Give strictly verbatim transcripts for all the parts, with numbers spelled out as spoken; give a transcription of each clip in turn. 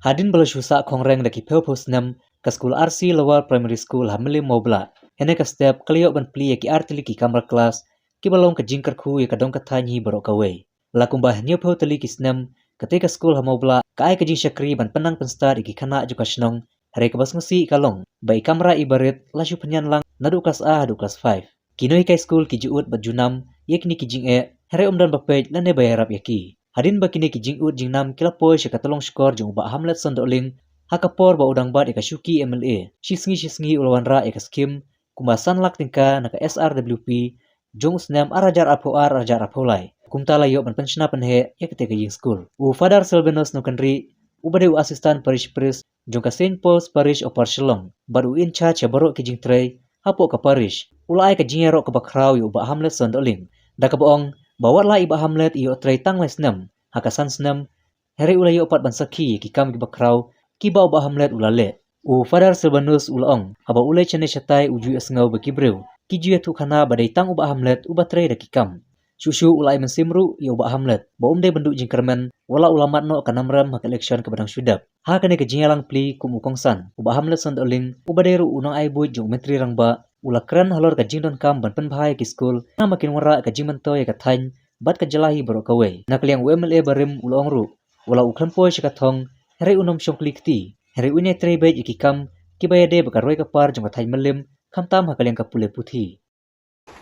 Hadien ba la shu sah khongreng da ki phew phew snem, ka skul R C Lawar Primary School ha Mylliem Mawblah, hynne ka step ka la ïoh ban plie ïa ki ar tylli ki kamra klas, kiba long ka jingkyrkhu ïa ka dong ka thaiñ hi baroh kawei. La kumba hynñiew phew tylli ki snem, katei ka skul ha Mawblah ka ai ka jingshakri ban pynnang pynstad ïa ki khynnah jong ka shnong, hynrei kaba sngewsih ka long ba i kamra i barit la shu pynïaid lang naduh klas A haduh klas five. Ki nonghikai skul ki ju ud bad ju nam ïa kine ki jingeh, hynrei ym don ba peit lane ba ïarap ïa ki. Hadien ba kine ki jingud jingnam ki la poi sha ka tyllong shkor jong u Bah Hamlet Sohn Dohling, ha ka por ba u dang bat ïa ka shuki M L A, shi sngi shi sngi u la wanrah ïa ka skhim kumba san lak tyngka na ka S R W P jong u snem ar hajar arphew ar ar hajar arphew lai. Kumta la ïoh ban pynshna pynheh ïa katei ka ïing skul. U Father Silvanus Nongkynrih, uba dei u Assistant Parish Priest jong ka Saint Paul's Parish Upper Shillong bad u in charge ïa baroh ki jingtrei hapoh ka parish, u la ai ka jingïaroh kaba khraw ïa u Bah Hamlet Sohn Dohling, da kaba ong ba wat la i Bah Hamlet i ïoh trei tang lai snem ha ka san snem, hynrei u la ïoh pat ban sakhi ïa ki kam kiba khraw kiba u Bah Hamlet u la leh. U Father Silvanus u la ong, haba u leit shane shatai u ju ïohsngew ba ki briew ki ju ïathuh khana ba dei tang u Bah Hamlet uba trei da ki kam. Shuh shuh u la ai mynsiem ruh ïa u Bah Hamlet ba um dei ban duh jingkyrmen wat la u la mad noh ka namrem ha ka election kaba dang shu dep. Ha kane ka jingïalang plie kum u kongsan, u Bah Hamlet Sohn Dohling, uba dei ruh u nongai buit jong u Myntri Rangbah, u la kren halor ka jingdonkam ban pynbha ïa ki skul, namar kin wanrah ka jingmyntoi ïa ka thaiñ bad ka jylla hi baroh kawei. Na ka liang u M L A barim u la ong ruh, wat la u khlem poi sha ka thong, hynrei un ym shong kli kti, hynrei un ïatrei beit ïa ki kam kiba ïadei bad ka roi ka par jong ka thaiñ Mylliem, khamtam ha ka liang ka pule puthi.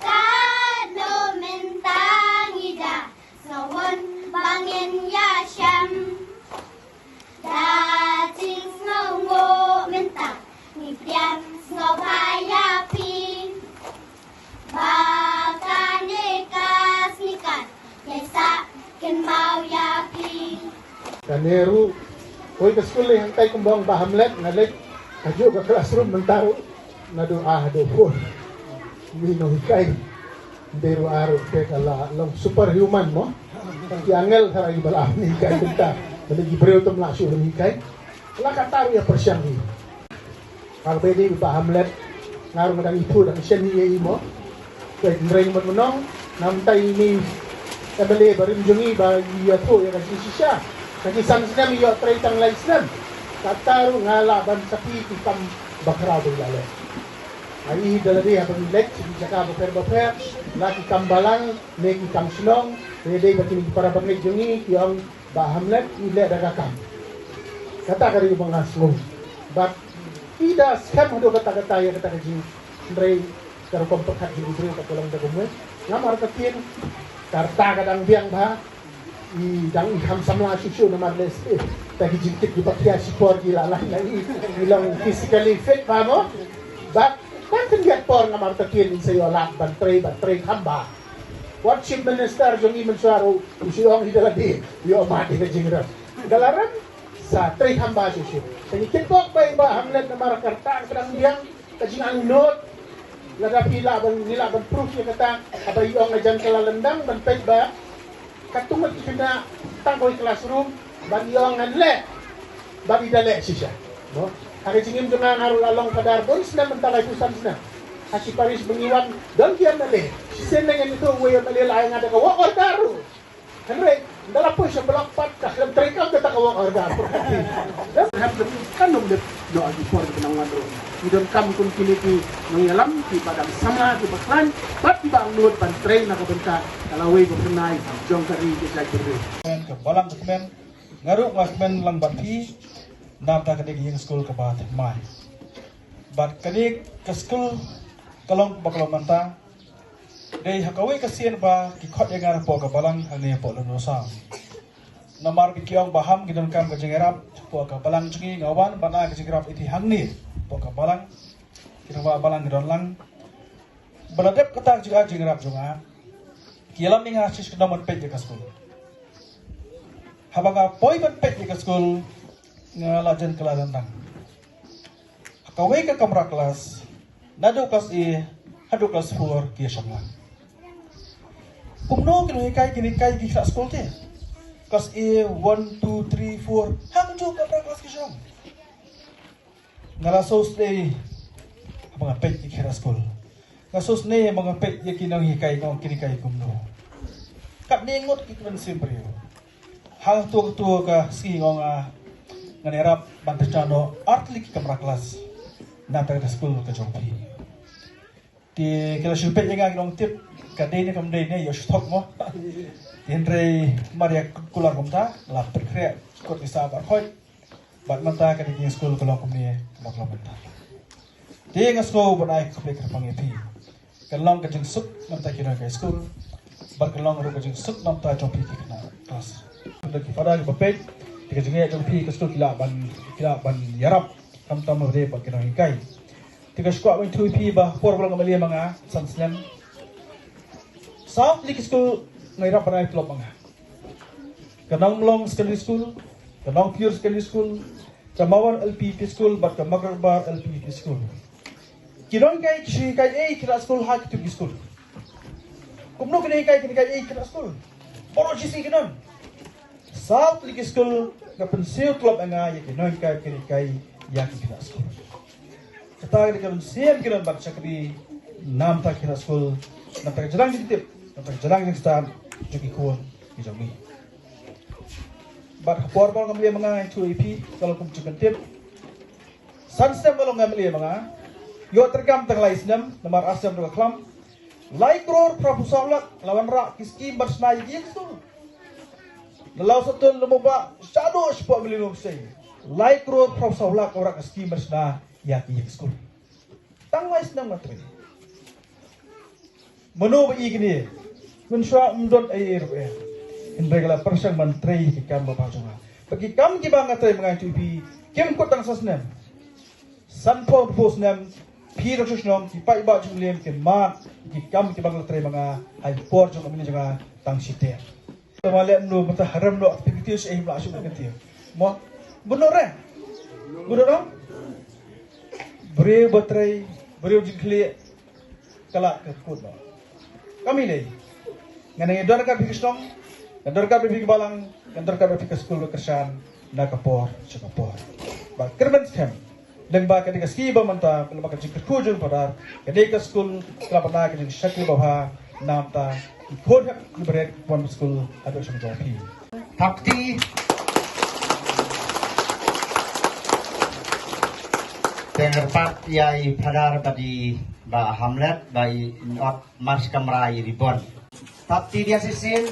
Katno mynta ngi da sngewhun ba ngin ïashem. Da jingsngewnguh mynta ngi pdiang sngewbha ïa phi. Ba kane ka sneaker ïa sa kynmaw ïa phi. Kane ruh, kawei ka skul lei hangtai kumba ong Bah Hamlet, nga leit kajuh ka classroom mynta ruh, naduh A haduh four. Ngi nonghikai. Nde ruh A ruh te ka la long superhuman mo. Ki angel tharai ba la nonghikai mynta. Ba dei ki briew tam lah shuh nonghikai. La kata ruh ïa pyrshang ngi. Haba ïadei bad Bah Hamlet, nga ruh nga dang ithuh dang shen hi ïa i mo. Te hynrei mut mynta, namar ïa i M L A barim jong ngi ba i ïathuh ïa ka jingshisha. Ka jingsan snem i ïoh trei tang lai snem. Kata ruh nga lah ban sakhi ki kam bakhraw ba i la leh. Ai da lade haba ngi leit sha ki jaka bapher bapher, la ki kam balang ne ki kam shnong, ïadei bad kine ki para bangeit jong ngi ki ong Bah Hamlet i leh da ka kam. Kata ka dei ba nga sngew. Bad i da skhem haduh katta katta ïa kata ka jing, hynrei ka rukom pyrkhat jong u briew ka long da kumne. Namar ka ktien ka rta ka dang biang bha. I dang i kham samla shuh shuh namar lehse ta ki jingkit kiba khia shipor ki la lah na i, i long physically fit bha mo. Bad tang khyndiat por namar ka ktien i sa ïoh lad ban trei, ban trei kham bha. Wat Chief Minister jong ngi mynshuwa ruh u shu ong hi da lade ïoh mad ïa ka jingrem. Ka la rem sa trei kham bha shuh shuh. Te ngi kitbok ba i Bah Hamlet namar ka rta ka dang biang ka jingangnud. Lada phi lah ban, ngi lah ban proof ïa kata, haba i ong hajan ka la lyndang ban peit ba katto ngut ki khynnah tang kawei classroom ban ïoh ngan leh ban i da leh shisha. Mo? Ha ka jingim jong nga nga ruh la long Father bun snem mynta laiphew san snem. Ha ki parish ba ngi wan don ki M L A. Shisien ne ngan ïathuh uwei M L A la ai nga da ka work order ruh. Hynrei ynda la poi sha block pat ka khlem treikam kata ka work order. Hynrei kan ym dep noh ha ki por ki nang wan ruh. Ki donkam kum kine ki nongïalam kiba dang samla kiba khlaiñ bad kiba angnud ban trei na ka bynta ka lawei ka bynai jong ka ri ka jaitbynriew. Ka balang ka kmen, nga ruh nga kmen lang bad phi namar ta ka dei ka ïing skul kaba thymmai. Bad ka dei ka skul ka long kaba ka long mynta. Dei ha kawei ka sien ba ki khot ïa nga hapoh ka balang hangne hapoh Lynrosam. Namar ba ki ong ba ham ki donkam ka jingïarap hapoh ka balang jong ngi, nga wan ban ai ka jingïarap ïa ki hangne hapoh ka balang. Ki nongwah balang ki don lang. Ba la dep kata ka jingïarap jong nga, ki ïalam ïa nga shish ka dang ban peit ïa ka skul. Haba nga poi ban peit ïa ka skul, nga la jan kylla lyndang. Kawei ka kamra klas, naduh klas A haduh klas four ki ïashong lang. Kumno ki nonghikai ki hikai ki khrat skul te? Klas A one, two, three, four, ha kajuh ka kamra klas ki shong. Nga la sngewsynei haba nga peit ïa ki khrat skul. Nga sngewsynei haba nga peit ïa ki nonghikai, nga ong ki hikai kumno. Katne ngut ki kmen sim briew. Ha kato kato ka sngi nga ong nga Ngan ïarap ban pynshna noh artylli ki kamra klas na ka skul ka jong phi. Te ki la shu peit ïa nga ki nongtip, ka dei ne kam dei ne, ïa shu thok mo. Te hynrei mar ïa kular kumta, la pynkhreh kot ki sah bad khoit. Bad mynta ka dei ki skul ka long kumne, ka long mynta. Te nga sngew ban ai khublei kyrpang ïa phi. Ka long ka jingsuk namta ki nonghikai skul. Bad ka long ruh ka jingsuk namta jong phi ki khynnah klas. Pynda ki fada kiba peit, te ka jingeh jong phi ka skul ki lah ban, ki lah ban ïarap. Khamtam ruh de bad ki nonghikai. Te nga sngewkwah ban ïathuh ïa phi ba por ba long M L A ma nga, san snem. Saw tylli ki skul nga ïarap ban ai tulop ma nga. Ka Nongmlong Secondary School, ka Nongpyiur Secondary School, ka Mawar L P P School, bad ka Makarbar L P P School. Ki nonghikai ki shu hikai ei ki khynnah skul ha kito ki skul. Kumno ki nonghikai ki hikai ei ki khynnah skul? Baroh shi sngi ki don. Saw tylli ki skul nga pynsiew tulop ïa nga ïa ki nonghikai ki hikai ïa ki khynnah skul. Kata ka dei ka mynsiem ki nongbat shakri namta ki khynnah skul, namta ka jrang jingtip, namta ka jrang jingstad jong ki khun ki jong ngi. Bad ha por ba long M L A ma nga, nga ïathuh ïa phi, ka long kum jingpyntip. San snem ba long M L A ma nga, ïoh treikam tang lai snem, namar ar snem ruh ka khlam. Lai klur phra phew saw lak la wanrah ki skim ban shna ïa ki ïing skul. Na Lawsohtun, Lumumba, shaduh shapoh Mylliem Nongksei. Lai klur phra phew saw lak la wanrah ki skim ban shna ïa ki ïing skul. Tang lai snem nga trei. Mano ba ïohi kine? Mynshuwa ym don ei ei ruh eh. Hynrei nga la pyrshang ban trei ki kam babha jong nga. Bad ki kam kiba nga trei ma nga ïathuh ïa phi, kim kut tang sa snem. Sanphew hynriewphew snem, phi nongshong shnong, ki paidbah jong Mylliem kin mad ki kam kiba nga la trei ma nga ha i por jong ka MLA jong nga tang shi ter. Tang ma leh mano mynta, harem noh, phi kyntiew shi ei, him lah shuh ban kyntiew. Mo, mano re? Mano re? Briew ba trei, briew jingkhlieh, ka lah ka kut noh. Kam lei. Ngan ïa don ka phi ka shnong, ngan don ka phi ka balang, ngan don ka phi ka skul ka kyrshan, na ka por sha ka por. Ba kyrmen skhem. Lyngba ka dei ka sngi ba mynta, lyngba ka jingkyrkhu jong u Phadar, ka dei ka skul, ka la bna ka jingshakri babha namta ki khun hep ki barit kiba wan skul haduh sha ka jong phi. Thapti. Te nga kyrpad ïa i Phadar bad i Bah Hamlet ba in ot march kamra ïa i Ribon. Thapti biang shisien.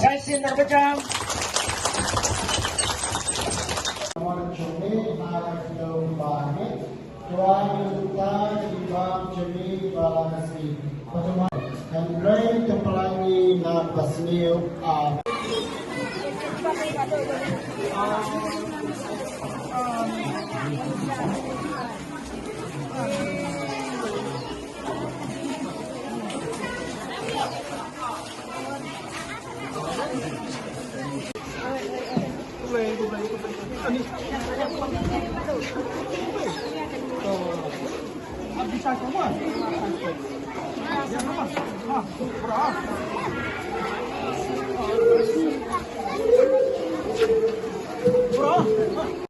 Sa shisien na ka jam. Hynrei to pynlait ïa nga ba sniew, ah.